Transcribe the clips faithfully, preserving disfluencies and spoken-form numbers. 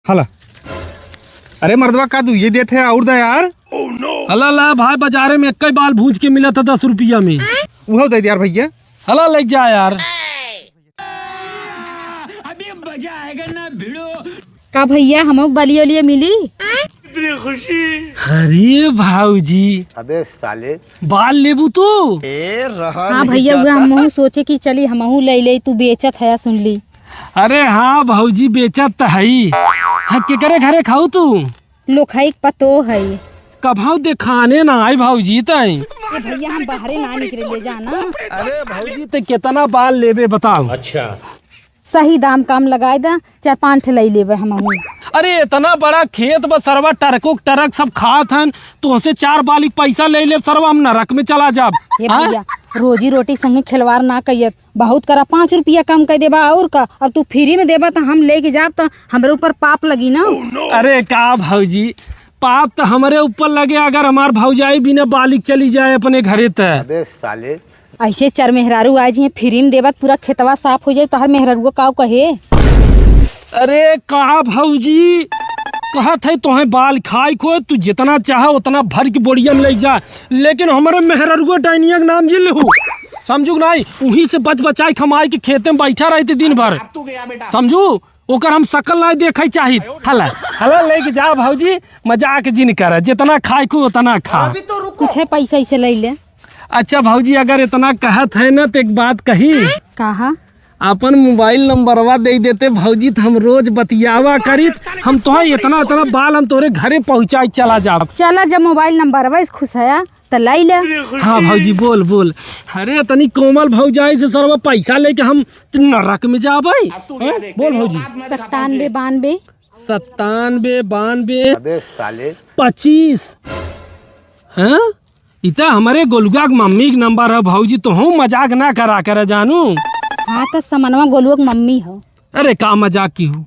हला। अरे मर्दवा, का दुइये देत है, और दा यार। हला ला भाई, बाजारे में एक्कै बाल भूंज के मिलत है दस रुपया में। उहौ दे दे यार भइया। हला लइ जा यार। अभी मजा आएगा ना भिड़ो। का भइया, हमहू क बलिया उलिया मिली? अरे भौजी, अबे साले। बाल लेबू तू? हाँ भइया, उहै हमहू सोचे कि चली हमहू लइ लेई, तू बेचत हया सुनली। अरे हाँ भौजी, बेचत त हई। हाँ, केकरे घरे खाऊ तू? लोखई क पतोह हई। कभउ देखाने ना आई भौजी तई। ए भइया, हम बाहरे ना निकरे ले जाना। अरे भौजी, तई केतना बाल लेबे बताउ? अच्छा। सही दाम काम लगाइ दा, चार पाँच ठे लइ लेबे हमहू। अरे एतना बड़ा खेत बा, सरवा टरको क टरक सब खात हन, तोहसे चार बाली क पइसा लइ लेब सरवा, हम नरक में चला जाब। ए हाँ? भइया, रोजी रोटी क संगे खिलवाड़ ना कइयत, बहुत करा, पाँच रुपया कम कइ देबा और का। अब तू फ्री में देबा त हम लेके जाब त हमरे ऊपर पाप लगी ना। अरे का भौजी, पाप त हमरे ऊपर लगे अगर हमार भौजाई बिना बाली क चली जाए अपने घरे त। अबे साले। अइसे चार मेहरारू आइ जइहें फ्री में देबा त पूरा खेतवा साफ होइ जाई, तोहर मेहररुआ काउ कहे? अरे का भौजी, कहत है तोहें बाल खाइक होए, तू जेतना चाहे ओतना भरि के बोरिया में लइ जा, लेकिन हमरे मेहररुआ डाइनिया क नाम जिन लेहू, समझू कि नाहीं? उहीं से बच बचाइ क हम आइ के खेते में बइठा रहित दिन भर, समझू? ओकर हम सकल नाहीं देखइ चाहित। हला, हला लइके जा भौजी, मजाक जिन कर, जेतना खाइक होए ओतना खा। कुछ है पइसा इसे लइ ले। अच्छा भौजी, अगर एतना कहत है न त एक बात कही। कहा? आपन मोबाइल नंबरवा दइ देते भौजी, त हम रोज बतियावा करित। हम तोहइ एतना एतना बाल हम तोहरे घरे पहुँचाइ चला जाब। चला, जब मोबाइल नंबरवा से खुश हया त लइ ले। हाँ भौजी, बोल बोल। अरे एतनी कोमल भौजाई से सरवा पइसा लइके हम नरक में जाबइ? हैं? बोल भौजी। सत्तानबे बानबे। सत्तानबे बानबे। अबे साले। पच्चीस। हैं? ई त हमरे गोलुआ क मम्मी क नंबर है भौजी, तोहूँ मजाक ना करा करे जानू। हाँ, त समनवा गोलुआ क मम्मी हो। अरे का मजाक किहू?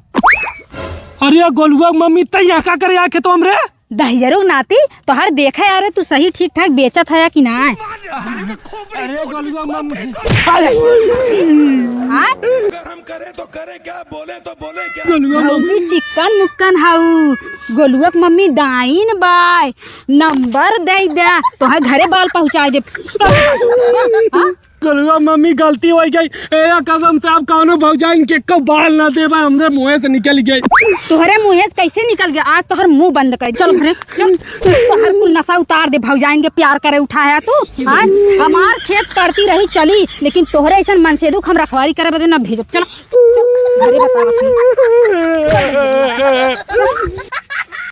अरे गोलुआ क मम्मी, तै यहाँ का करे आके तो हमरे? दहिजरो क नाती, तोहर देखे यारे, तू सही ठीक ठाक बेचत हया कि ना? अरे गोलुआ क मम्मी। हाँ? अगर हम करें तो करें क्या, बोले तो बोले क्या? गोलुआ क मम्मी। भौजी चिक्कन मुक्कन हऊ, गोलुआ क मम्मी डाइन बाय। नंबर दइ द्या, तोहरे घरे बाल पहुँचाइ देब। हाँ? गोलुआ मम्मी गलती होइ गई। ए कसम से अब कउनो भौजाइन के एक्को बाल ना देबा, हमरे मुँहे से निकल गई। तोहरे मुँहे से कइसे निकल गया? आज तोहर मुँह बंद कर, चल घरे, चल। तोहर कुल नसा उतार दे, भौजाइन के प्यार करे उठाया तू। आज हमार खेत पड़ती रही चली, लेकिन तोहरे अइसन मनसेधू क हम रखवारी करे बदे ना भेजब। चल, चल, घरे बतावत हई। चल।